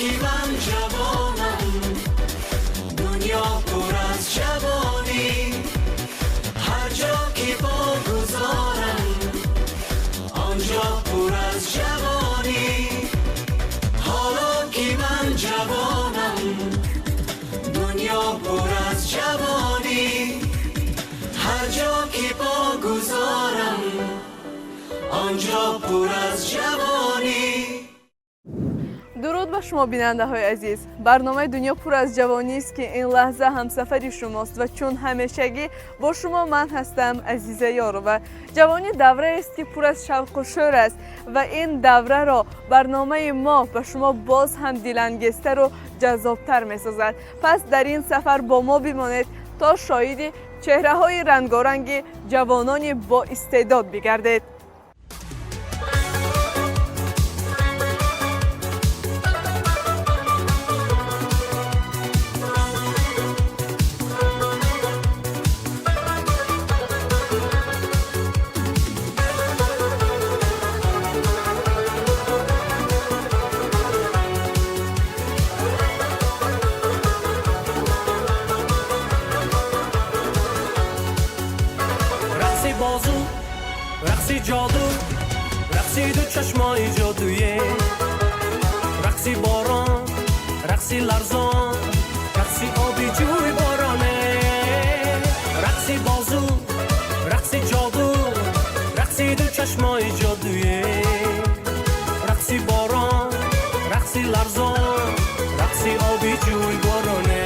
Ки ман ҷавонам, дунё пур аз ҷавонӣ. Ҳар ҷо ки по гузорам, он ҷо пур аз ҷавонӣ. Ҳоло ки ман ҷавонам, дунё пур аз ҷавонӣ. Ҳар ҷо ки по гузорам, он ҷо пур аз ҷавонӣ. Дуруд ба шумо, бинандаҳои азиз. Барномаи «Дунё пур аз ҷавонист», ки ин лаҳза ҳамсафари шумост ва чун ҳамешагӣ бо шумо ман ҳастам, Азиза Ёрова. Ҷавонӣ давраест, ки пур аз шавқу шӯр аст ва ин давраро барномаи мо ба шумо боз ҳам дилангезтару ҷаззобтар месозад. Пас дар ин сафар бо мо бимонед, то шоҳиди чеҳраҳои рангоранги ҷавонони боистеъдод бигардед. Рақси бозу, рақси ҷоду, рақси ду чашмои ҷодуе, рақси борон, рақси ларзон, рақси оби ҷӯй бороне, рақси бозу, рақси ҷоду, рақси ду чашмои ҷодуе, рақси борон, рақси ларзон, рақси оби ҷӯй бороне.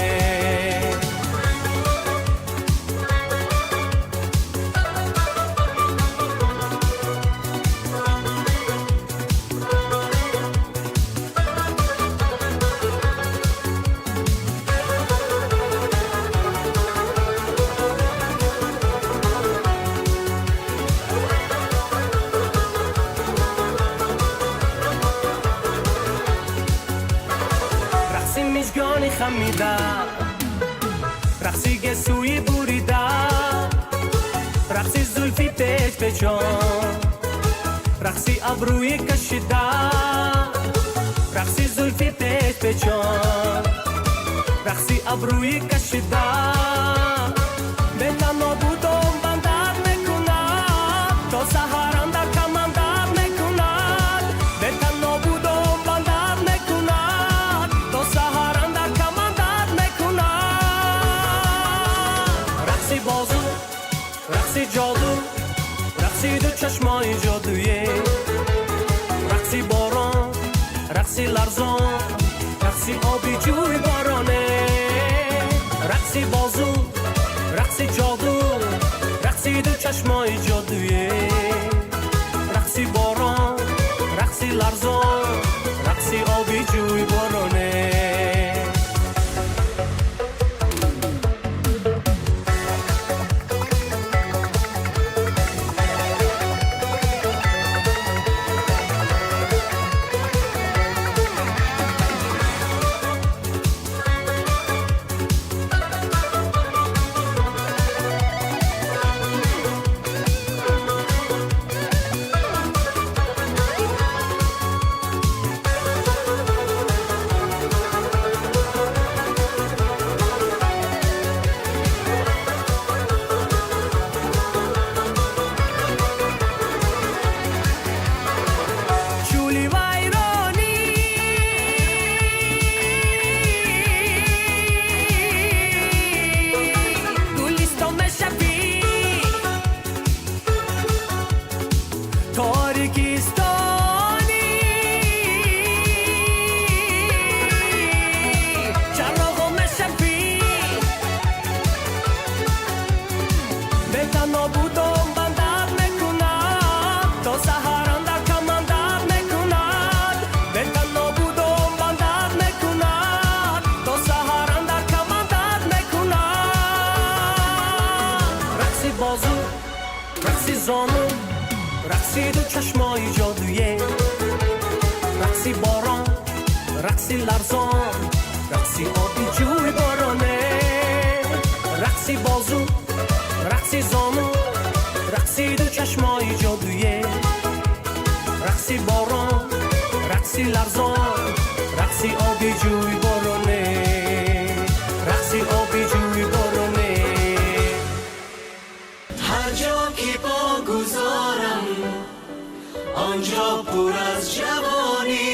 Рақси мижгони хамида, рақси гесӯи бурида, рақси зулфи печпечон, рақси абрӯи кашида, рақси зулфи печпечон, рақси абрӯи кашида. Бетано будом бандар мекунад, то саҳарам дар камандар мекунад. Бетано будом бандар мекунад, то саҳарам дар камандар мекунад. Рақси бозу, рақси ҷоду, рақси ду чашмои ҷодуе, рақси борон, рақси ларзон, рақси оби ҷӯй бороне, рақси бозу, рақси ҷоду, рақси ду чашмои ҷодуе, рақси борон, рақси ларзон, рақси оби ҷӯй бороне. Чӯли вайронӣ, гулистон мешавӣ, торикистонӣ чароғо мешавӣ. Бетано будом бандар мекунад, то саҳарам дар камандар мекунад. Бетано будом бандар мекунад, то саҳарам дар камандар мекунад. Рақси бозу, рақси зону, рақси ду чашмои ҷодуе, рақси борон, рақси ларзон, рақси оби ҷӯй бороне, рақси бозу, рақси зону, рақси ду чашмои ҷодуе, рақси борон, рақси ларзон, рақси оби пур аз ҷавонӣ.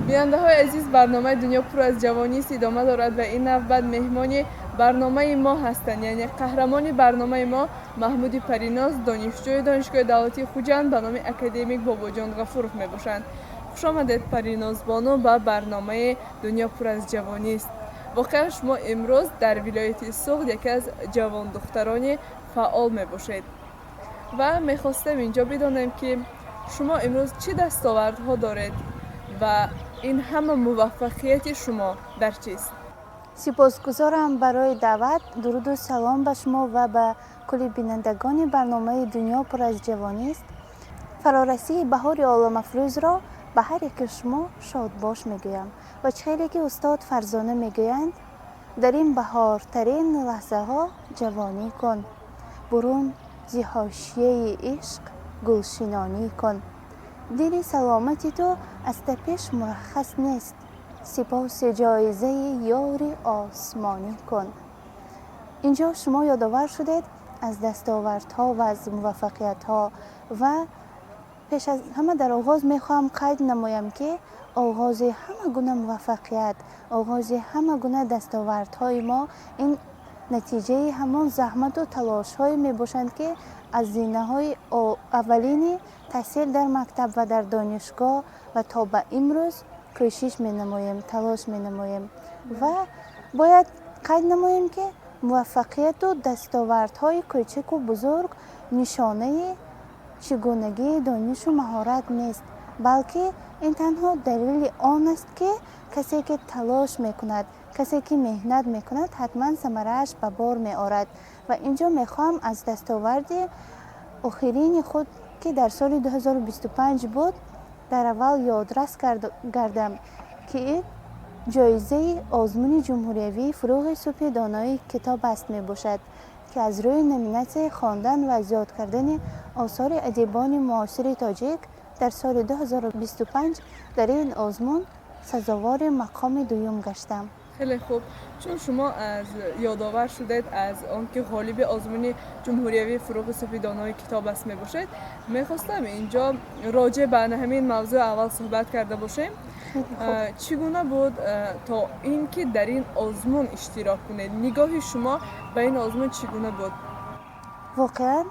Бинандаҳои азиз, барномаи «Дунё пур аз ҷавонист» идома дорад ва ин навбат меҳмони барномаи мо ҳастанд, яъне қаҳрамони барномаи мо Маҳмуди Париноз, донишҷӯи Донишгоҳи давлатии Хуҷанд ба номи академик Бобоҷон Ғафуров мебошанд. Хуш омадед, Паринозбону, ба барномаи «Дунё пур аз ҷавонист». Воқеан, шумо имрӯз дар вилояти Суғд яке аз ҷавондухтарони фаъол мебошед ва мехостем инҷо бидонем, ки шумо имрӯз чӣ дастовардҳо доред ва ин ҳама муваффақияти шумо дар чист? Сипосгузорам барои даъват. Дуруду салом ба шумо ва ба кулли бинандагони барномаи «Дунё пур аз ҷавонист». Фарорасии баҳори оламафрӯзро ба ҳар яке шумо шодбош мегӯям ва чӣ хеле ки устод Фарзона мегӯянд: «Дар ин баҳортарин лаҳзаҳо ҷавонӣ кун, бурун зи ҳошияи ишқ гулшинонӣ кун. Дили саломати ту аз тапиш мураххас нест, сипоси ҷоизаи ёри осмонӣ кун». Инҷо шумо ёдовар шудед аз дастовардҳо ва аз муваффақиятҳо ва пеш аз ҳама дар оғоз мехоҳам қайд намоям, ки оғози ҳама гуна муваффақият, оғози ҳама гуна дастовардҳои мо ин натиҷаи ҳамон заҳмату талошҳое мебошанд, ки аз зинаҳои аввалини таҳсил дар мактаб ва дар донишгоҳ ва то ба имрӯз кӯшиш менамоем, талош менамоем. Ва бояд қайд намоем, ки муваффақияту дастовардҳои кӯчаку бузург нишонаи чӣ гунагии донишу маҳорат нест, балки ин танҳо далели он аст, ки касе ки талош мекунад, касе ки меҳнат мекунад, ҳатман самарааш ба бор меорад. Ва инҷо мехоҳам аз дастоварди охирини худ, ки дар соли 2025 буд, дар аввал ёдрас гардам, ки ҷоизаи озмуни ҷумҳуриявии «Фурӯғи субҳи донои китоб аст» мебошад, ки аз рӯи номинатсияи хондан ва зиёд кардани осори адибони муосири тоҷик дар соли 2025 дар ин озмун сазовори мақоми дуюм гаштам. Хеле хуб. Чун шумо аз ёдовар шудед аз он ки ғолиби озмуни ҷумҳуриявии «Фурӯғи субҳи донои китоб аст» мебошед, мехостам инҷо роҷеъ ба ҳамин мавзӯъ аввал суҳбат карда бошем. Чӣ гуна буд то ин ки дар ин озмун иштирок кунед? Нигоҳи шумо ба ин озмун чӣ гуна буд? Воқеан,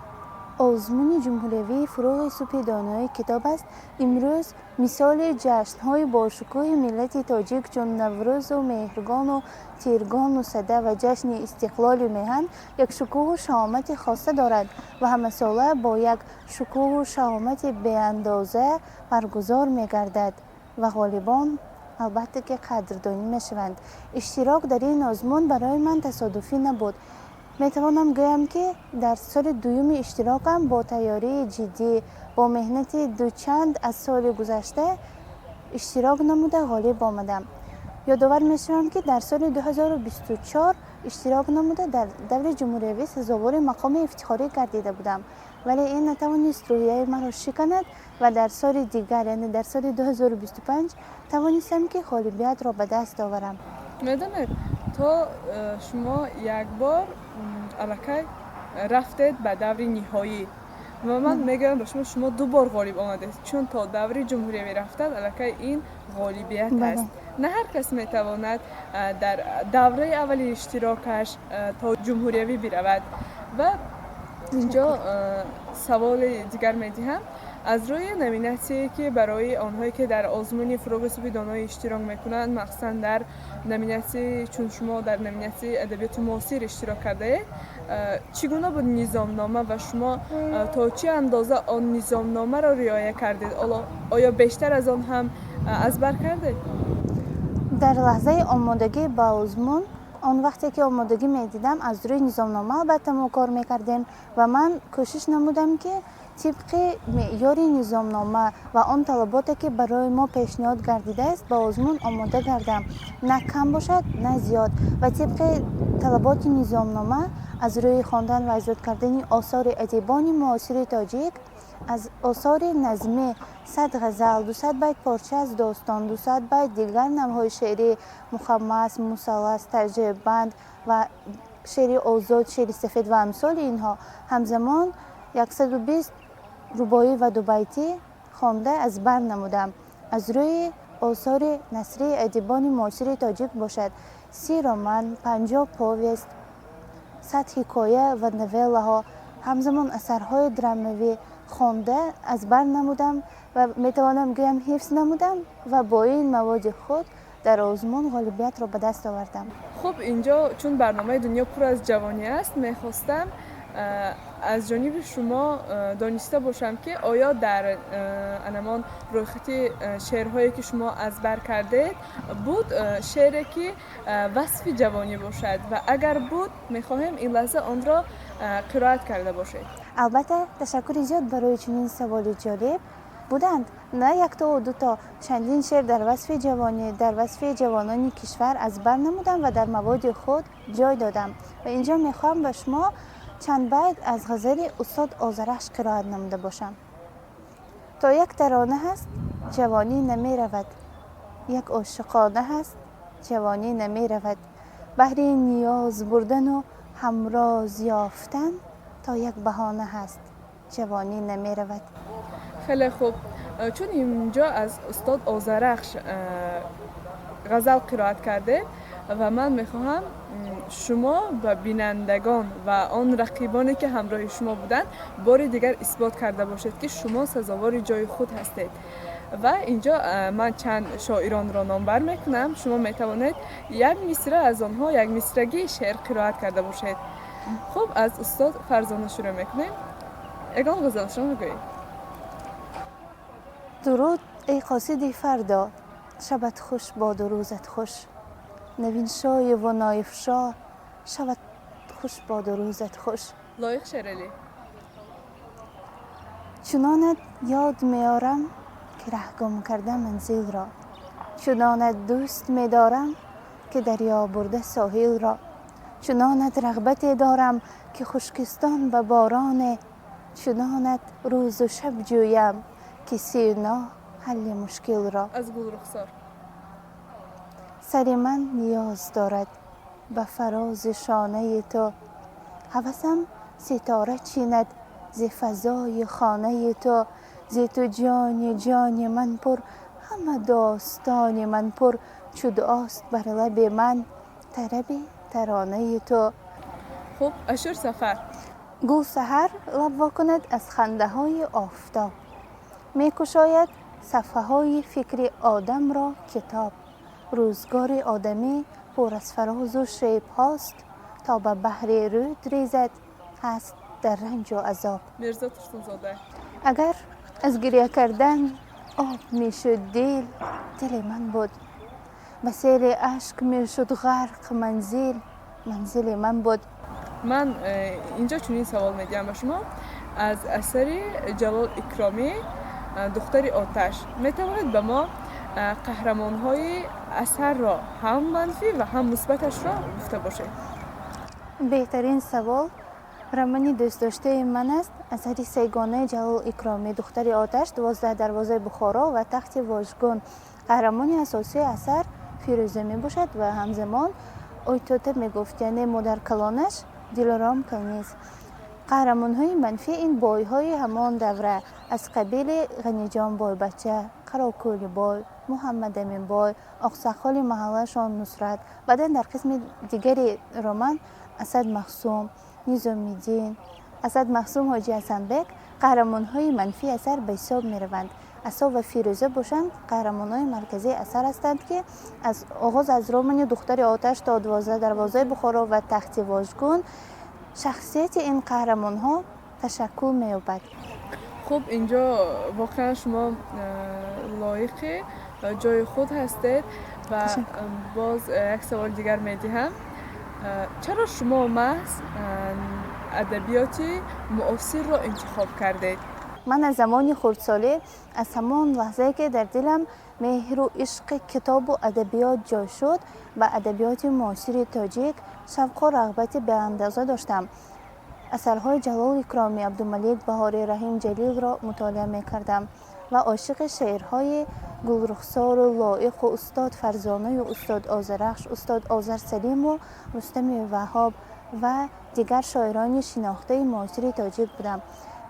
озмуни ҷумҳуриявии «Фурӯғи субҳи донои китоб аст» имрӯз мисоли ҷашнҳои бошукӯҳи миллати тоҷик, чун Наврӯзу Меҳргону Тиргону Сада ва ҷашни истиқлоли меҳан, як шукӯҳу шаҳомати хоса дорад ва ҳамасола бо як шукӯҳу шаҳомати беандоза баргузор мегардад ва ғолибон, албатта ки, қадрдонӣ мешаванд. Иштирок дар ин озмун барои ман тасодуфӣ набуд. Метавонам гӯям, ки дар соли дуюми иштирокам бо тайёрии ҷиддӣ, бо меҳнати дучанд аз соли гузашта иштирок намуда, ғолиб омадам. Ёдовар мешавам, ки дар соли 2024 иштирок намуда, дар даври ҷумҳуриявӣ сазовори мақоми ифтихорӣ гардида будам, вале ин натавонист рӯҳияи маро шиканад ва дар соли дигар, яъне дар соли 2025, тавонистам, ки ғолибиятро ба даст оварам. Медонед, то шумо як бор аллакай рафтед ба даври ниҳоӣ ва ман мегӯям ба шумо, шумо ду бор ғолиб омадед, чун то даври ҷумҳуриявӣ рафтан аллакай ин ғолибият аст. На ҳар кас метавонад дар давраи аввали иштирокаш то ҷумҳуриявӣ биравад. Ва инҷо саволи дигар медиҳам аз рӯи номинатсияе, ки барои онҳое ки дар озмуни «Фурӯғи субҳи доноӣ» иштирок мекунанд, махсусан дар номинатсияи, чун шумо дар номинатсияи адабиёти муосир иштирок кардаед, чӣ гуна буд низомнома ва шумо то чӣ андоза он низомномаро риоя кардед? Оё бештар аз он ҳам аз бар кардед? Дар лаҳзаи омодагӣ ба озмун, он вақте ки омодагӣ медидам, аз рӯи низомнома, албатта, мо кор мекардем ва ман кӯшиш намудам, ки тибқи меъёри низомнома ва он талаботе, ки барои мо пешниҳод гардидааст, ба озмун омода гардам, на кам бошад, на зиёд. Ва тибқи талаботи низомнома аз рӯи хондан ва азёд кардани осори адибони муосири тоҷик, аз осори назмӣ 100 ғазал, 200 байт порча аз достон, 200 байт дигар навъҳои шеърӣ: мухаммас, мусаллас, тарҷеъбанд ва шеъри озод, шеъри сафед ва амсоли инҳо, ҳамзамон 120 рубоӣ ва дубайтӣ. Хонда аз бар намудам. Аз рӯи осори насрии адибони муосири тоҷик бошад, 30 роман, 50 повест, 100 ҳикоя ва новеллаҳо, ҳамзамон асарҳои драмавӣ хонда аз бар намудам ва метавонам гӯям, ҳифз намудам ва бо ин маводи худ дар озмун ғолибиятро ба даст овардам. Хуб, инҷо чун барномаи «Дунё пур аз ҷавонӣ» аст, мехостам аз ҷониби шумо дониста бошам, ки оё дар анамон рӯйхати шеърҳое, ки шумо аз бар кардед, буд шеъре, ки васфи ҷавонӣ бошад, ва агар буд, мехоҳем ин лаҳза онро қироат карда бошед. Албатта, ташаккури зиёд барои чунин саволи ҷолиб. Буданд, на яктову дуто, чандин шеър дар васфи ҷавонӣ, дар васфи ҷавонони кишвар аз бар намудам ва дар маводи худ ҷой додам. Ва инҷо мехоҳам ба шумо чанд байт аз ғазали устод Озарахш қироат намуда бошам. То як тарона ҳаст, ҷавонӣ намеравад, як ошиқона ҳаст, ҷавонӣ намеравад. Баҳри ниёз бурдану ҳамроз ёфтан то як баҳона ҳаст, ҷавонӣ намеравад. Хеле хуб. Чун инҷо аз устод Озарахш ғазал қироат кардед ва ман мехоҳам, шумо ба бинандагон ва он рақибоне, ки ҳамроҳи шумо буданд, бори дигар исбот карда бошед, ки шумо сазовори ҷои худ ҳастед. Ва инҷо ман чанд шоиронро номбар мекунам, шумо метавонед як мисра аз онҳо, як мисрагии шеър қироат карда бошед. Хуб, аз устод Фарзона шурӯъ мекунем. Ягон ғазалашро мегӯед. Дуруд, эй қосиди фардо, шабат хуш боду рӯзат хуш. Навиншоеву Ноифшоҳ, шабат хуш боду рӯзат хуш. Лоиқ Шералӣ. Чунонат ёд меорам, ки раҳ гум карда манзилро, чунонат дӯст медорам, ки дарё бурда соҳилро, чунонат рағбате дорам, ки хушкистон ба бороне, чунонат рӯзу шаб ҷӯям, ки Сино ҳалли мушкилро. Аз Гулрухсор. Сари ман ниёз дорад ба фарози шонаи ту, ҳавасам ситора чинад зи фазои хонаи ту. Зи ту ҷони ҷони ман пур, ҳама достони ман пур, чу дуост бар лаби ман тараби таронаи ту. Хуб, Ашур Сафар. Гул саҳар лаб во кунад аз хандаҳои офтоб, мекушояд сафҳаҳои фикри одамро китоб. Рӯзгори одамӣ пур аз фарозу шебҳост, то ба баҳри рӯд резад, ҳаст дар ранҷу азоб. Мирзо Турсунзода. Агар аз гиря кардан об мешуд дил, дили ман буд. Ба сели ашк мешуд ғарқ манзил, манзили ман буд. Ман инҷо чунин савол медиҳам ба шумо: аз асари Ҷалол Икромӣ «Духтари оташ» метавонед ба мо қаҳрамонҳои асарро, ҳам манфӣ ва ҳам мусбаташро, гуфта бошед. Беҳтарин савол. Романи дӯстдоштаи ман аст асари сегонаи Ҷалол Икромӣ: «Духтари оташ», «12 дарвозаи Бухоро» ва «Тахти вожгун». Қаҳрамони асосии асар Фирӯза мебошад ва ҳамзамон Ойтота мегуфт, яъне модаркалонаш Дилором Каниз. Қаҳрамонҳои манфӣ ин бойҳои ҳамон давра аз қабили Ғаниҷон Бойбача, Қарокӯлибой, Муҳаммадаминбой, оқсақоли маҳаллашон Нусрат. Баъдан дар қисми дигари роман Асад Махсум, Низомиддин, Асад Махсум, Ҳоҷи Ҳасанбек қаҳрамонҳои манфии асар ба ҳисоб мераванд. Асо ва Фирӯза бошанд, қаҳрамонҳои марказии асар ҳастанд, ки аз оғоз аз романи «Духтари оташ» то «12 дарвозаи Бухоро» ва «Тахти вожгун» шахсияти ин қаҳрамонҳо ташаккул меёбад. Хуб, инҷо воқеан шумо лоиқи ҷои худ ҳастед ва боз як саволи дигар медиҳам: чаро шумо маҳз адабиёти муосирро интихоб кардед? Ман аз замони хурдсолӣ, аз ҳамон лаҳзае, ки дар дилам меҳру ишқи китобу адабиёт ҷой шуд, ба адабиёти муосири тоҷик шавқу рағбати беандоза доштам. Асарҳои Ҷалол Икромӣ, Абдумалик Баҳорӣ, Раҳим Ҷалилро мутолиа мекардам ва ошиқи шеърҳои Гулрухсору Лоиқу устод Фарзонаю устод Озарахш, устод Озар Салиму Рустами Ваҳҳоб ва дигар шоирони шинохтаи муосири тоҷик будам.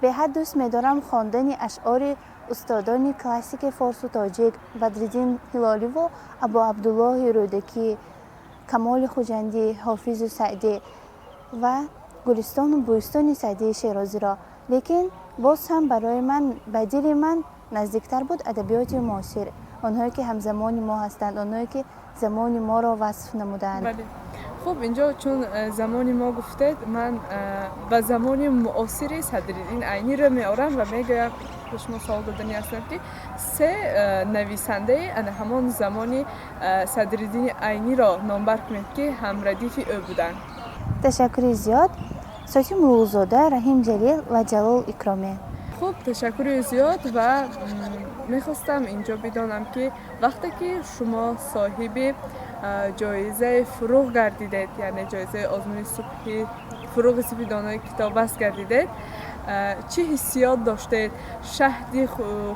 Беҳад дӯст медорам хондани ашъори Устодони классики форсу тоҷик Бадриддин Ҳилоливу Абу Абдуллоҳи Рӯдакӣ, Камоли Хуҷандӣ, Ҳофизу Саъдӣ ва Гулистону Бӯистони Саъдии Шерозиро. Лекин боз ҳам барои ман, ба дили ман наздиктар буд адабиёти муосир, онҳое ки ҳамзамони мо ҳастанд, онҳое ки замони моро васф намудаанд. Бале, хуб, инҷо чун замони мо гуфтед, ман ба замони муосири Садриддин Айниро меорам ва мегӯям, ба шумо савол додани ҳастам, ки се нависандаи ана ҳамон замони Садриддини Айниро номбар кунед, ки ҳамрадифи ӯ буданд. Ташаккури зиёд. Сотим Улуғзода, Раҳим Ҷалил ва Ҷалол Икромӣ. Хуб, ташаккури зиёд. Ва мехостам инҷо бидонам, ки вақте ки шумо соҳиби ҷоизаи Фуруғ гардидед, яъне ҷоизаи озмуни субҳи Фуруғи субҳи донои китобаст гардидед, чӣ ҳиссиёт доштед? Шаҳди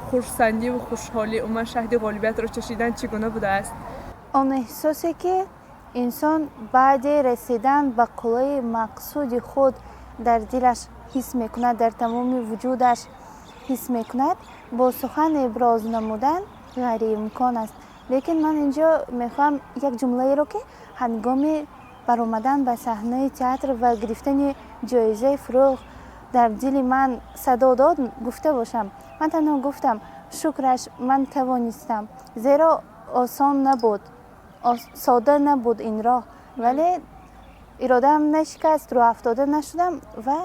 хурсандиву хушҳолӣ, умуман шаҳди ғолибиятро чашидан чӣ гуна будааст? Он эҳсосе, ки инсон баъди расидан ба қуллаи мақсуди худ дар дилаш ҳис мекунад, дар тамоми вуҷудаш ҳис мекунад, бо сухан иброз намудан ғайриимкон аст. Лекин ман инҷо мехоҳам як ҷумлаеро, ки ҳангоми баромадан ба саҳнаи театр ва гирифтани ҷоизаи Фуруғ дар дили ман садо дод, гуфта бошам. Ман танҳо гуфтам: «Шукраш, ман тавонистам», зеро осон набуд, сода набуд ин роҳ, вале иродаам нашикаст, рӯҳафтода нашудам ва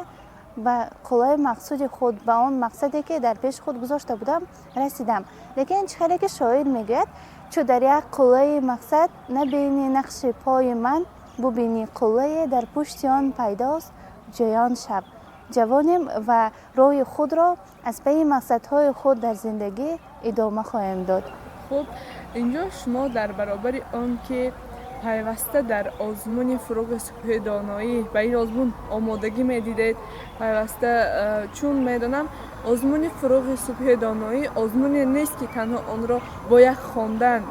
ба қуллаи мақсуди худ, ба он мақсаде, ки дар пеши худ гузошта будам, расидам. Лекин чӣ хеле ки шоир мегӯяд: «Чу дар як қуллаи мақсад набини нақши пои ман, бубинӣ қуллае дар пушти он пайдост ҷӯён шаб». Ҷавонем ва роҳи худро аз пайи мақсадҳои худ дар зиндагӣ идома хоҳем дод. Хуб, инҷо шумо дар баробари он ки пайваста дар озмуни Фуруғи субҳи доноӣ, ба ин озмун омодагӣ медидед пайваста, чун медонам, озмуни Фуруғи субҳи доноӣ озмуне нест, ки танҳо онро бо як хондан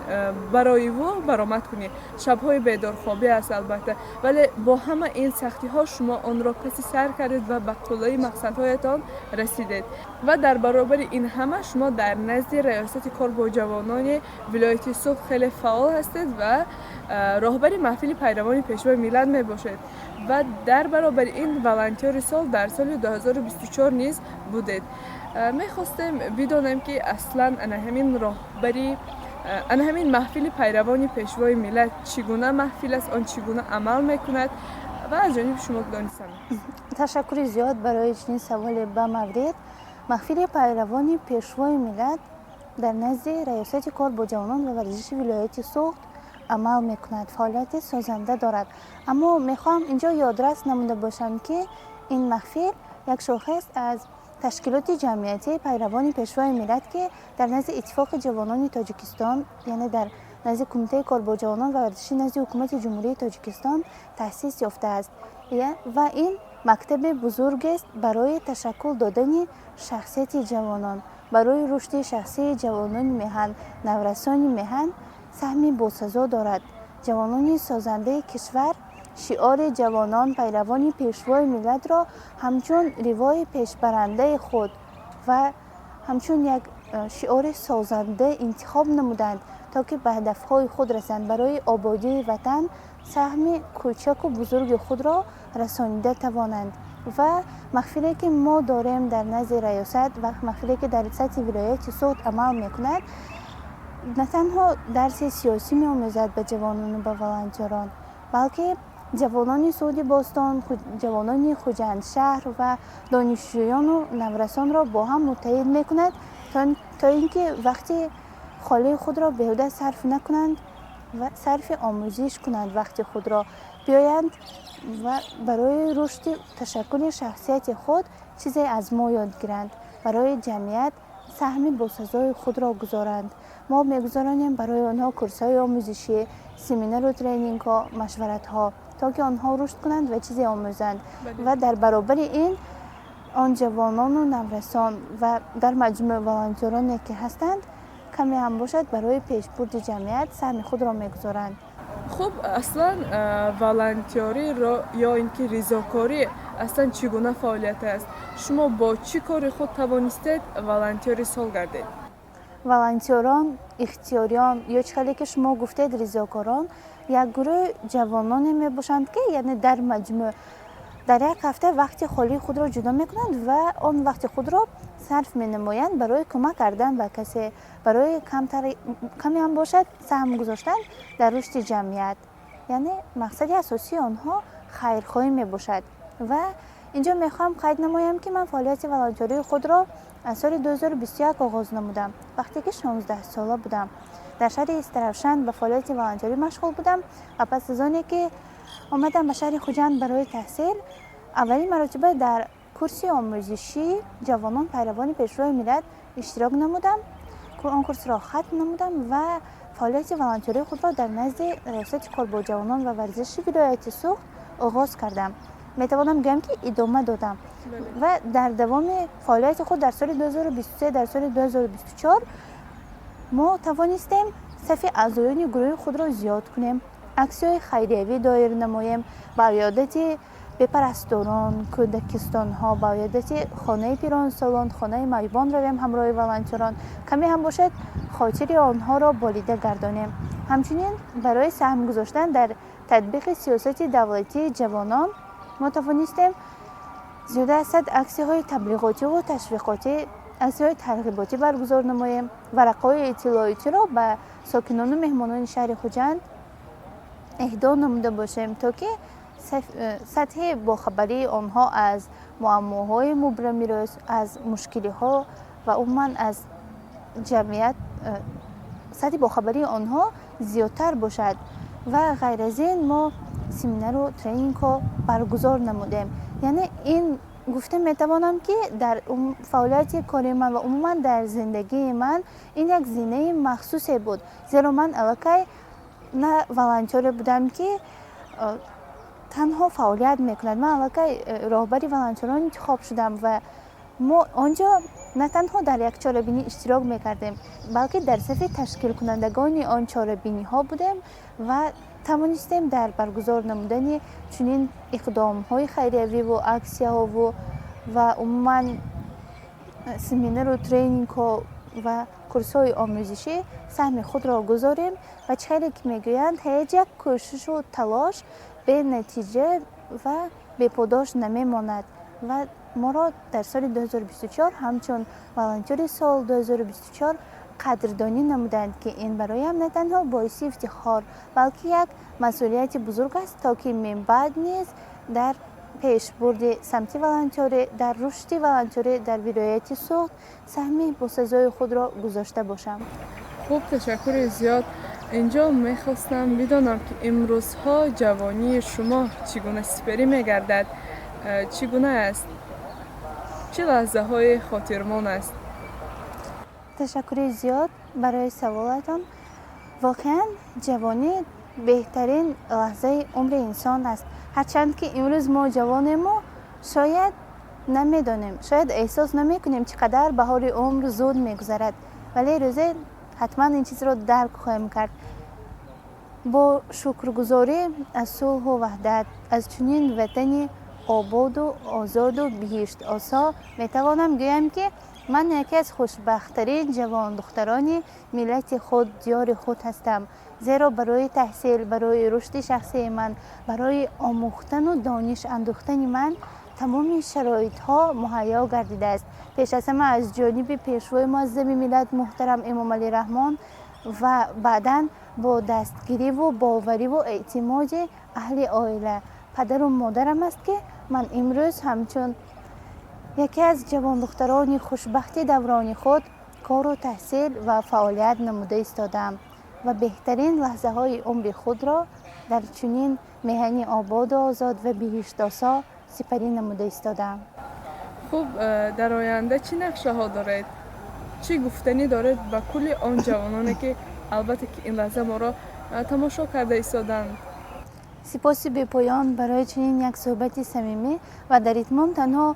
бароиву баромад кунӣ. Шабҳои бедорхобӣ аст, албатта, вале бо ҳама ин сахтиҳо шумо онро паси сар кардед ва ба қуллаи мақсадҳоятон расидед. Ва дар баробари ин ҳама шумо дар назди Раёсати кор бо ҷавонони вилояти Суғд хеле фаъол ҳастед ва роҳбари маҳфили пайравони Пешвои миллат мебошед ва дар баробари ин волонтёри сол дар соли 2024 низ будед. Мехостем бидонем, ки аслан ана ҳамин роҳбари, ана ҳамин маҳфили пайравони Пешвои миллат чӣ гуна маҳфил аст, он чӣ гуна амал мекунад ва аз ҷониби шумо донистам. Ташаккури зиёд барои чунин саволе ба маврид. Маҳфили пайравони Пешвои миллат дар назди Раёсати кор бо ҷавонон ва варзиши вилояти Суғд амал мекунад, фаъолияти созанда дорад. Аммо мехоҳам инҷо ёдрас намуда бошам, ки ин маҳфил як шохаест аз ташкилоти ҷамъиятии пайравони Пешвои миллат, ки дар назди Иттифоқи ҷавонони Тоҷикистон, яъне дар назди Кумитаи кор бо ҷавонон ва варзиши назди Ҳукумати Ҷумҳурии Тоҷикистон таъсис ёфтааст. Ва ин мактаби бузургест барои ташаккул додани шахсияти ҷавонон, барои рушди шахсии ҷавонони меҳан, наврасони меҳан саҳми босазо дорад. «Ҷавонони созандаи кишвар» шиори ҷавонон пайравони Пешвои миллатро ҳамчун ривои пешбарандаи худ ва ҳамчун як шиори созанда интихоб намуданд, то ки ба ҳадафҳои худ расанд, барои ободии ватан саҳми кӯчаку бузурги худро расонида тавонанд. Ва маҳфиле, ки мо дорем дар назди раёсат, ва маҳфиле, ки дар сатҳи вилояти Суғд амал мекунад, на танҳо дарси сиёсӣ меомӯзад ба ҷавонону ба волонтёрон, балки ҷавонони Суғди бостон, ҷавонони Хуҷандшаҳр ва донишҷӯёну наврасонро бо ҳам муттаҳид мекунад, то ин ки вақти холии худро беҳуда сарф накунанд ва сарфи омӯзиш кунанд вақти худро, биёянд ва барои рушди ташаккули шахсияти худ чизе аз мо ёд гиранд, барои ҷамъият саҳми босазои худро гузоранд. Мо мегузаронем барои онҳо курсҳои омӯзишӣ, семинару тренингҳо, машваратҳо, то ки онҳо рушд кунанд ва чизе омӯзанд. Ва дар баробари ин он ҷавонону наврасон ва дар маҷмӯъ волонтёроне, ки ҳастанд, каме ҳам бошад, барои пешбурди ҷамъият саҳми худро мегузоранд. Хуб, аслан волонтёриро ё ин ки ризокорӣ Аслан чӣ гуна фаъолият аст? Шумо бо чӣ кори худ тавонистед волонтёри сол гардед? Волонтёрон, ихтиёриён ё чӣ хеле ки шумо гуфтед, ризокорон як гурӯҳи ҷавононе мебошанд, ки яъне дар маҷмӯъ дар як ҳафта вақти холии худро ҷудо мекунанд ва он вақти худро сарф менамоянд барои кӯмак кардан ба касе, барои каме ҳам бошад саҳм гузоштан дар рушди ҷамъият. Яъне мақсади асосии онҳо хайрхоҳӣ мебошад. Ва инҷо мехоҳам қайд намоям, ки ман фаъолияти волонтёрии худро аз соли 2021 оғоз намудам, вақте ки 16-сола будам. Дар шаҳри Истаравшан ба фаъолияти волонтёрӣ машғул будам ва пас аз оне ки омадам ба шаҳри Хуҷанд барои таҳсил, аввалин маротиба дар курси омӯзишии ҷавонон пайравони Пешвои миллат иштирок намудам. Он курсро хатм намудам ва фаъолияти волонтёрии худро дар назди Раёсати кор бо ҷавонон ва варзиши вилояти Суғд оғоз кардам. Метавонам гӯям, ки идома додам ва дар давоми фаъолияти худ дар соли 2023, дар соли 2024 мо тавонистем сафи аъзоёни гурӯҳи худро зиёд кунем, аксияҳои хайриявӣ доир намоем, ба иёдати бепарасторон, кӯдакистонҳо, ба иёдати хонаи пиронсолон, хонаи маъюбон равем ҳамроҳи волонтёрон, каме ҳам бошад хотири онҳоро болида гардонем. Ҳамчунин барои саҳм гузоштан дар татбиқи сиёсати давлатии ҷавонон мо тавонистем зиёда аз 100 аксияҳои таблиғотиву ташвиқотӣ, аксияҳои тарғиботӣ баргузор намоем, варақаҳои иттилоотиро ба сокинону меҳмонони шаҳри Хуҷанд эҳдо намуда бошем, то ки сатҳи бохабарии онҳо аз муаммоҳои мубрами рӯз, аз мушкилиҳо ва умуман аз ҷамъият сатҳи бохабарии онҳо зиёдтар бошад. Ва ғайр аз ин мо семинару тренингҳо баргузор намудем. Яъне ин гуфта метавонам, ки дар фаъолияти кори ман ва умуман дар зиндагии ман ин як зинаи махсусе буд, зеро ман аллакай на волонтёре будам, ки танҳо фаъолият мекунад. Ман аллакай роҳбари волонтёрон интихоб шудам ва мо он ҷо на танҳо дар як чорабинӣ иштирок мекардем, балки дар сафи ташкилкунандагони он чорабиниҳо будем ва тавонистем дар баргузор намудани чунин иқдомҳои хайриявиву аксияҳову ва умуман семинару тренингҳо ва курсҳои омӯзишӣ саҳми худро гузорем. Ва чӣ хеле ки мегӯянд, ҳеҷ як кӯшишу талош бенатиҷа ва беподош намемонад ва моро дар соли 2024 ҳамчун волонтёри сол 2024 қадрдонӣ намуданд, ки ин бароям на танҳо боиси ифтихор, балки як масъулияти бузург аст, то ки минбаъд низ дар пешбурди самти волонтёрӣ, дар рушди волонтёрӣ дар вилояти Суғд саҳми босазои худро гузошта бошам. Хуб, ташаккури зиёд. Инҷо мехостам бидонам, ки имрӯзҳо ҷавонии шумо чӣ гуна сипарӣ мегардад, чӣ гуна аст, чӣ лаҳзаҳои хотирмон аст? Ташаккури зиёд барои саволатон. Воқеан, ҷавонӣ беҳтарин лаҳзаи умри инсон аст. Ҳарчанд ки имрӯз мо ҷавонему шояд намедонем, шояд эҳсос намекунем, чӣ қадар баҳори умр зуд мегузарад, вале рӯзе ҳатман ин чизро дарк хоҳем кард. Бо шукргузорӣ аз сулҳу ваҳдат, аз чунин ватани ободу озоду биҳиштосо метавонам гӯям, ки ман яке аз хушбахттарин ҷавондухтарони миллати худ, диёри худ ҳастам, зеро барои таҳсил, барои рушди шахсии ман, барои омӯхтану дониш андӯхтани ман тамоми шароитҳо муҳайё гардидааст. Пеш аз ҳама аз ҷониби Пешвои муаззами миллат муҳтарам Эмомалӣ Раҳмон ва баъдан бо дастгириву бовариву эътимоди аҳли оила, падару модарам аст, ки ман имрӯз ҳамчун яке аз ҷавондухтарони хушбахти даврони худ кору таҳсил ва фаъолият намуда истодаам ва беҳтарин лаҳзаҳои умри худро дар чунин меҳани ободу озод ва биҳиштосо сипарӣ намуда истодаам. Хуб, дар оянда чӣ нақшаҳо доред? Чӣ гуфтанӣ доред ба кулли он ҷавононе, ки албатта ки ин лаҳза моро тамошо карда истоданд? Сипоси бепоён барои чунин як суҳбати самимӣ. Ва дар итмом танҳо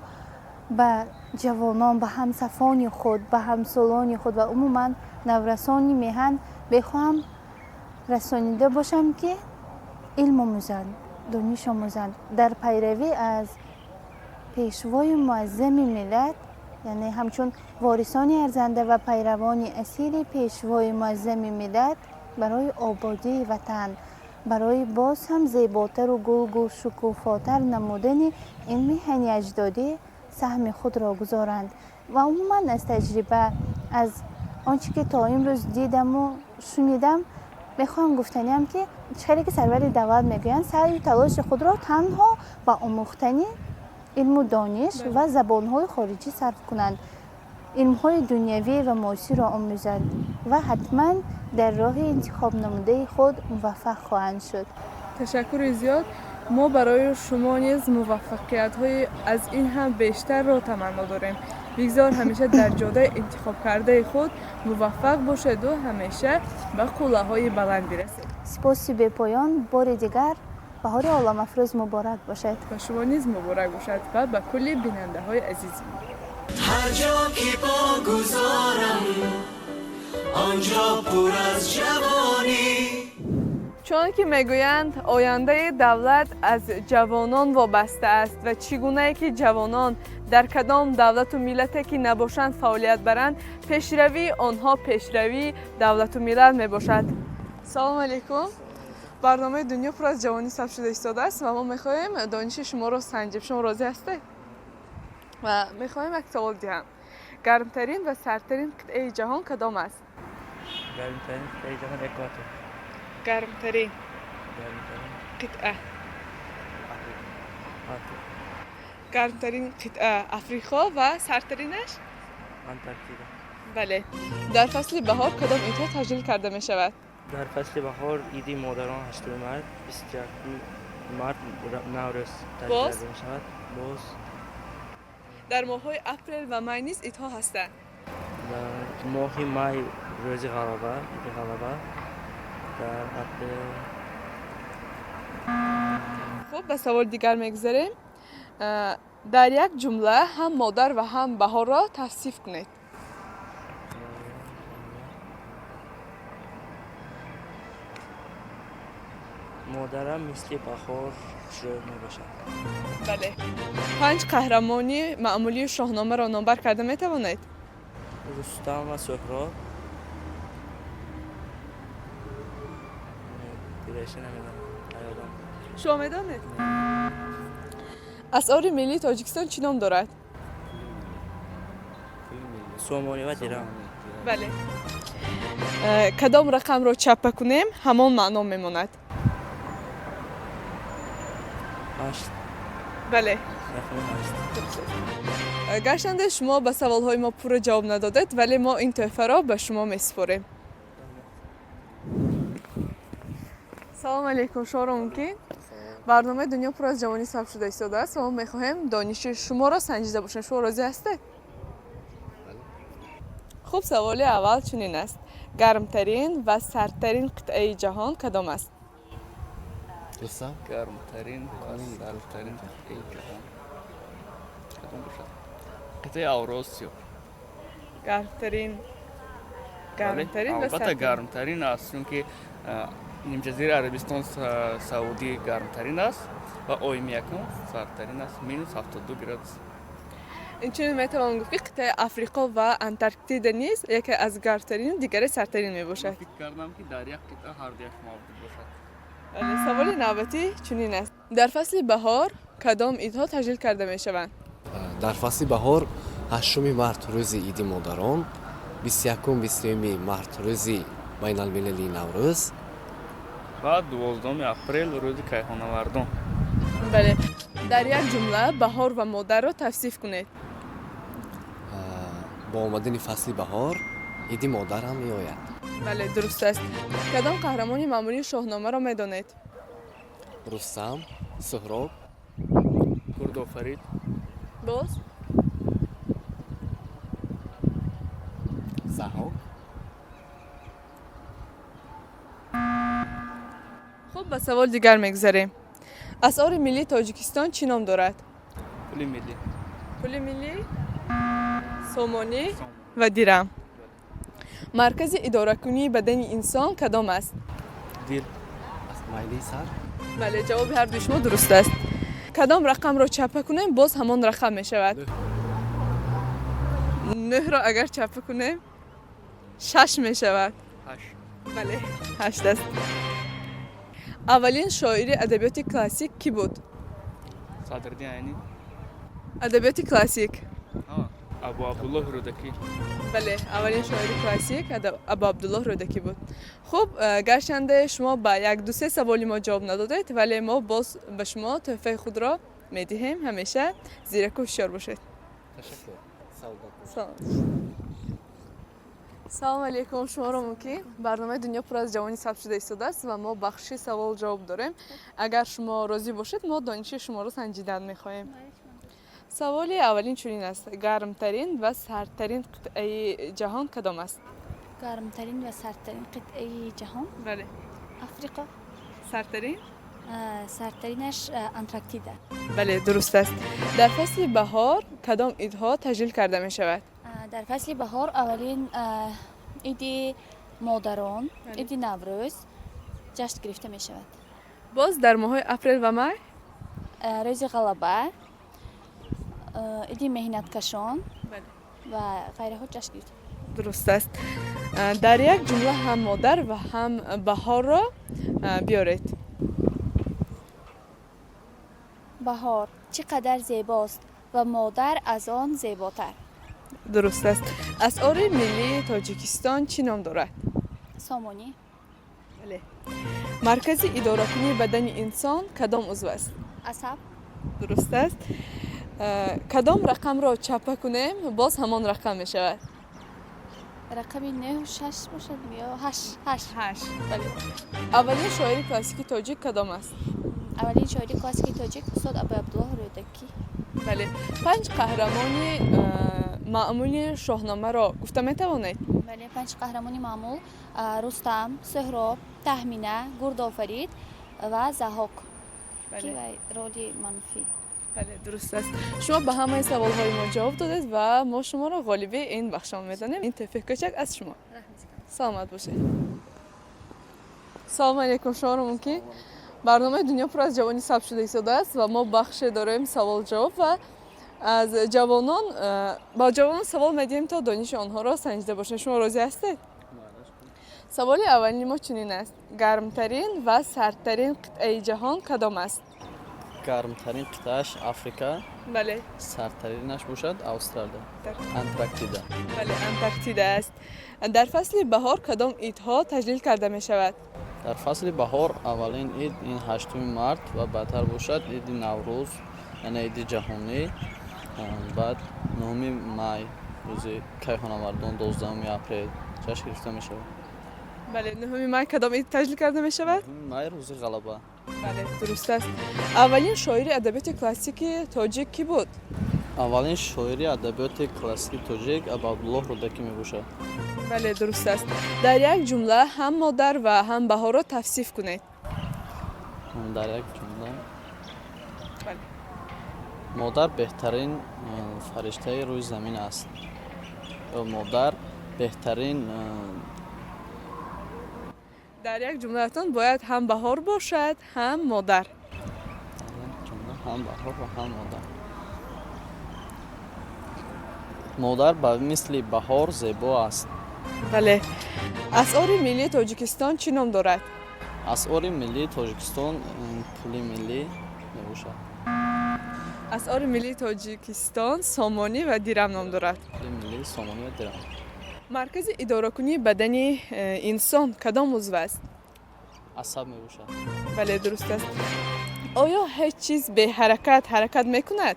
ба ҷавонон, ба ҳамсафони худ, ба ҳамсолони худ ва умуман наврасони меҳан бехоҳам расонида бошам, ки илм омӯзанд, дониш омӯзанд, дар пайравӣ аз Пешвои муаззами миллат, яъне ҳамчун ворисони арзанда ва пайравони асили Пешвои муаззами миллат, барои ободии ватан, барои боз ҳам зеботару гулгул шукуфотар намудани ин меҳани аҷдодӣ саҳми худро гузоранд. Ва умуман аз таҷриба, аз он чӣ ки то имрӯз дидаму шунидам, мехоҳам гуфтаниам, ки хеле ки сарвари давлат мегӯянд, саъю талоши худро танҳо ба омӯхтани илму дониш ва забонҳои хориҷӣ сарф кунанд, илмҳои дунявӣ ва муосирро омӯзанд ва ҳатман дар роҳи интихобнамудаи худ муваффақ хоҳанд шуд. Ташаккури зиёд. Мо барои шумо низ муваффақиятҳои аз ин ҳам бештарро таманно дорем. Бигзор ҳамеша дар ҷодаи интихобкардаи худ муваффақ бошеду ҳамеша ба қуллаҳои баланд бирасед. Сипоси бепоён. Бори дигар баҳори оламафрӯз муборак бошад. Ба шумо низ муборак бошад ва ба кулли бинандаҳои азизи мо. Ҳар ҷо ки по гузорам, он ҷо пур аз ҷавонӣ. Чун ки мегӯянд, ояндаи давлат аз ҷавонон вобаста аст ва чӣ гунае ки ҷавонон дар кадом давлату миллате ки набошанд фаъолият баранд, пешравии онҳо пешравии давлату миллат мебошад. Салому алайкум. Барномаи «Дунё пур аз ҷавонӣ» сабт шуда истодааст ва мо мехоҳем дониши шуморо санҷем. Шумо розӣ ҳастед? Ва мехоҳем як савол диҳам. Гармтарин ва сардтарин қитъаи ҷаҳон кадом аст? Гармтарин қитъаи ҷаҳон экватор. Гармтарин Гармтарин қитъа. Африқо. Гармтарин қитъа Африқо ва сардтаринаш? Антарктида. Бале. Дар фасли баҳор кадом идҳо таҷлил карда мешавад? Дар фасли баҳор иди модарон 8 март, 21 март Наврӯз таҷлил Боз? карда мешавад. Боз? Дар моҳҳои апрел ва май низ идҳо ҳастанд. Дар моҳи май рӯзи ғалаба, иди ғалаба, дар апрел. Хуб, ба саволи дигар мегузарем. Дар як ҷумла ҳам модар ва ҳам баҳорро тавсиф кунед. Модарам мисли баҳор хушрӯй мебошад. Бале. Панҷ қаҳрамони маъмулии Шоҳномаро номбар карда метавонед? Рустам ва Суҳроб, дигараша намедонам, ёдам. Шумо медонед? Асъори миллии Тоҷикистон чӣ ном дорад? Сомонӣ ва дирам. Бале. Кадом рақамро чаппа кунем, ҳамон маъно мемонад? 8. Бале. Рақами 8. Гарчанде шумо ба саволҳои мо пурра ҷавоб надодед, вале мо ин тӯҳфаро ба шумо месупорем. Салому алейкум. Шуморо мумкин? Барномаи «Дунё пур аз ҷавонӣ» сабт шуда истодааст ва мо мехоҳем дониши шуморо санҷида бошем. Шумо розӣ ҳастед? Хуб, саволи аввал чунин аст: гармтарин ва сардтарин қитъаи ҷаҳон кадом аст? Рустам. Гармтарин ва сардтарин қитъаи ҷаҳон кадом бошад? Қитъаи Авросиё. Гармтарин ва Албатта, сардтарин. гармтарин аст, чунки нимҷазираи Арабистон, Саудӣ гармтарин аст ва Оймякон сардтарин аст, минус 72 градус. Инчунин метавон гуфт, ки қитъаи Африқо ва Антарктида низ яке аз гармтарину дигаре сардтарин мебошад. Фикр кардам, ки дар як қитъа ҳардуяш мавҷуд бошад. Бале, саволи навбатӣ чунин аст: дар фасли баҳор кадом идҳо таҷлил карда мешаванд? Дар фасли баҳор 8 март рӯзи иди модарон, 21, 23 март рӯзи байналмилалии Наврӯз. Ва 12 апрел рӯзи кайҳонавардон. Бале. Дар як ҷумла баҳор ва модарро тавсиф кунед. Бо омадани фасли баҳор иди модар ҳам меояд. Бале, дуруст аст. Кадом қаҳрамони маъмулии Шоҳномаро медонед? Рустам, Суҳроб. Гурдофарид. Боз? Заҳок. Хуб, ба саволи дигар мегузарем. Асъори миллии Тоҷикистон чӣ ном дорад? Пули миллӣ. Пули миллӣ сомонӣ ва дирам. Маркази идоракунии бадани инсон кадом аст? Дил. Майнаи сар. Бале, ҷавоби ҳардуи шумо дуруст аст. Кадом рақамро чапа кунем, боз ҳамон рақам мешавад? Нӯҳро агар чапа кунем, шаш мешавад. Ҳашт. Бале, ҳашт аст. Аввалин шоири адабиёти классик кӣ буд? Садриддин Айнӣ. Адабиёти классик. Абу Абдуллоҳ Рӯдакӣ. Бале, аввалин шоири классик Абу Абдуллоҳ Рӯдакӣ буд. Хуб, гарчанде шумо ба як ду-се саволи мо ҷавоб надодед, вале мо боз ба шумо тӯҳфаи худро медиҳем. Ҳамеша зираку ҳушёр бошед. Ташаккур. Салом. Салому алейкум, шуморо мумкин? Барномаи «Дунё пур аз ҷавонӣ» сабт шуда истодааст ва мо бахши савол ҷавоб дорем. Агар шумо розӣ бошед, мо дониши шуморо санҷидан мехоҳем. Саволи аввалин чунин аст: гармтарин ва сардтарин қитъаи ҷаҳон кадом аст? Гармтарин ва сардтарин қитъаи ҷаҳон? Бале. Африқо. Сардтарин? Сардтаринаш Антарктида. Бале, дуруст аст. Дар фасли баҳор кадом идҳо таҷлил карда мешавад? Дар фасли баҳор аввалин иди модарон, иди Наврӯз ҷашн гирифта мешавад. Боз дар моҳҳои апрел ва май? Рӯзи Ғалаба, иди меҳнаткашон ва ғайраҳо ҷашн гирифта. Дуруст аст. Дар як ҷумла ҳам модар ва ҳам баҳорро биёред. Баҳор чӣ қадар зебост ва модар аз он зеботар. Дуруст аст. Асъори миллии Тоҷикистон чӣ ном дорад? Сомонӣ. Бале. Маркази идоракунии бадани инсон кадом узв аст? Асаб. Дуруст аст. Кадом рақамро чапа кунем, боз ҳамон рақам мешавад? Рақами нӯҳ, шаш бошад ё ҳашт, ҳашт. Ҳашт, бале. Аввалин шоири классикии тоҷик кадом аст? Аввалин шоири классикии тоҷик устод Абуабдуллоҳ Рӯдакӣ. Бале. Панҷ қаҳрамони маъмули Шоҳномаро гуфта метавонед? Бале, панҷ қаҳрамони маъмул: Рустам, Суҳроб, Таҳмина, Гурдофарид ва Заҳок, ки вай роли манфӣ. Бале, дуруст аст. Шумо ба ҳамаи саволҳои мо ҷавоб додед ва мо шуморо ғолиби ин бахшон медонем. Ин тӯҳфаи кӯчак аз шумо. Саломат бошед. Салому алейкум, шуморо мумкин? Барномаи «Дунё пур аз ҷавонӣ» сабт шуда истодааст ва мо бахше дорем савол ҷавоб ва аз ҷавонон ба ҷавонон савол медиҳем, то дониши онҳоро санҷида бошем. Шумо розӣ ҳастед? Саволи аввалини мо чунин аст: гармтарин ва сардтарин қитъаи ҷаҳон кадом аст? Гармтарин қитъааш Африка. Бале. Сардтаринаш бошад Австралия, Антарктида. Бале, Антарктида аст. Дар фасли баҳор кадом идҳо таҷлил карда мешавад? Дар фасли баҳор аввалин ид ин 8-уми март ва баъдтар бошад иди Наврӯз, яъне иди ҷаҳонӣ, баъд 9-уми май, рӯзи кайҳонавардон, 12-уми апрел ҷашн гирифта мешавад. Бале, 9-уми май кадом ид таҷлил карда мешавад? Май, рӯзи Ғалаба. Бале, дуруст аст. Аввалин шоири адабиёти классикии тоҷик кӣ буд? Аввалин шоири адабиёти классикии тоҷик Абуабдуллоҳ Рӯдакӣ мебошад. Бале, дуруст аст. Дар як ҷумла ҳам модар ва ҳам баҳорро тавсиф кунед. Дар як ҷумла? Бале. Модар беҳтарин фариштаи рӯи замин аст. Модар беҳтарин Дар як ҷумлаатон бояд ҳам баҳор бошад, ҳам модар. Дар як ҷумла ҳам баҳор ва ҳам модар. Модар ба мисли баҳор зебо аст. Бале. Асъори миллии Тоҷикистон чӣ ном дорад? Асъори миллии Тоҷикистон пули миллӣ мебошад. Асъори миллии Тоҷикистон сомонӣ ва дирам ном дорад. Пули миллӣ, сомонӣ ва дирам. Маркази идоракунии бадани инсон кадом узв аст? Асаб мебошад. Бале, дуруст аст. Оё ҳеҷ чиз беҳаракат ҳаракат мекунад?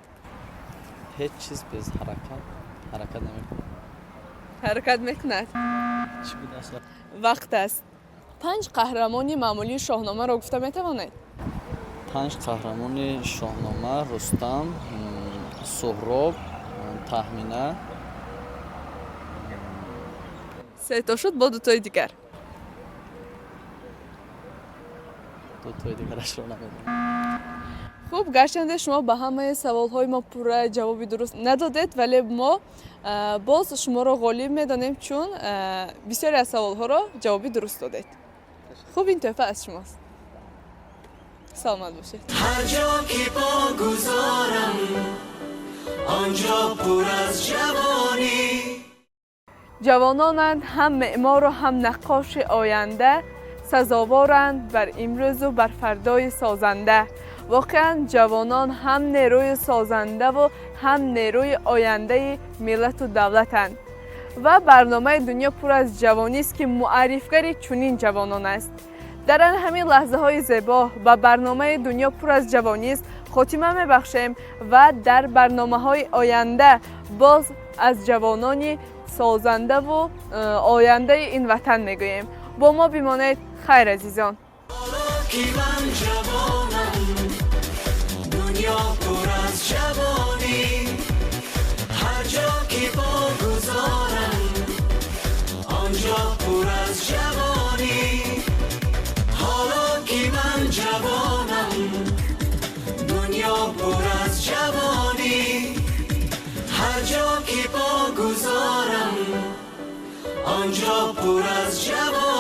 Ҳеҷ чиз без ҳаракат ҳаракат намекунад. Ҳаракат мекунад. Чӣ буд асло? Вақт аст. Панҷ қаҳрамони маъмулии Шоҳномаро гуфта метавонед? Панҷ қаҳрамони Шоҳнома: Рустам, Суҳроб, Таҳмина. Сето шуд, бо дутои дигар. Дутои дигарашро намедонам. Хуб, гарчанде шумо ба ҳамаи саволҳои мо пурра ҷавоби дуруст надодед, вале мо боз шуморо ғолиб медонем, чун бисёре аз саволҳоро ҷавоби дуруст додед. Хуб, ин тӯҳфа аз шумост. Саломат бошед. Ҳар ҷо ки по гузорам, он ҷо пур аз ҷавонӣ. Ҷавононанд ҳам меъмору ҳам наққоши оянда, сазоворанд бар имрӯзу бар фардои созанда. Воқеан, ҷавонон ҳам нерӯи созандаву ҳам нерӯи ояндаи миллату давлатанд ва барномаи «Дунё пур аз ҷавонист», ки муаррифгари чунин ҷавонон аст. Дар ан ҳамин лаҳзаҳои зебо ба барномаи «Дунё пур аз ҷавонист» хотима мебахшем ва дар барномаҳои оянда боз аз ҷавонони созандаву ояндаи ин ватан мегӯем. Бо мо бимонед. Хайр, азизон. Ки ман ҷавонам, дунё пур аз ҷавонӣ. Ҳар ҷо ки по гузорам, он ҷо пур аз ҷавонӣ. Ҳоло ки ман ҷавонам, дунё пур аз ҷавонӣ. Ҳар ҷо ки по гузорам, он ҷо пур аз ҷавонӣ.